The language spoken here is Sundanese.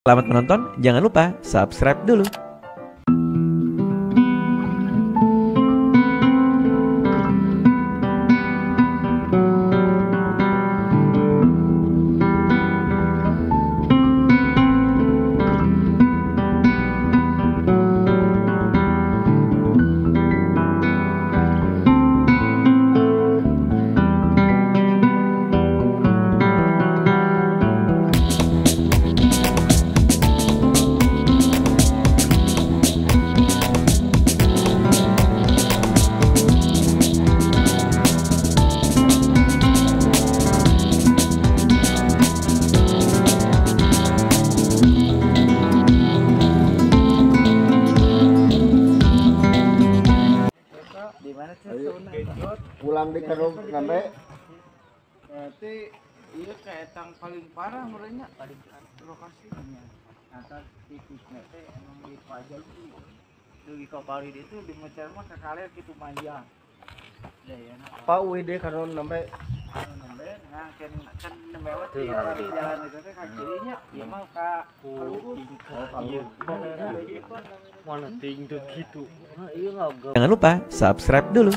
Selamat menonton, jangan lupa subscribe dulu. Pulang di kerung sampai berarti iya kayak tang paling parah merenya paling lokasinya antar titiknya teh emang di pajak di kapal itu di mecer mah kakaler kitu manjang. Pak UID karena sampai nah kan kan lewat di jalan itu teh ka kirinya ieu mah ka iya mana tinggi gitu. Jangan lupa subscribe dulu.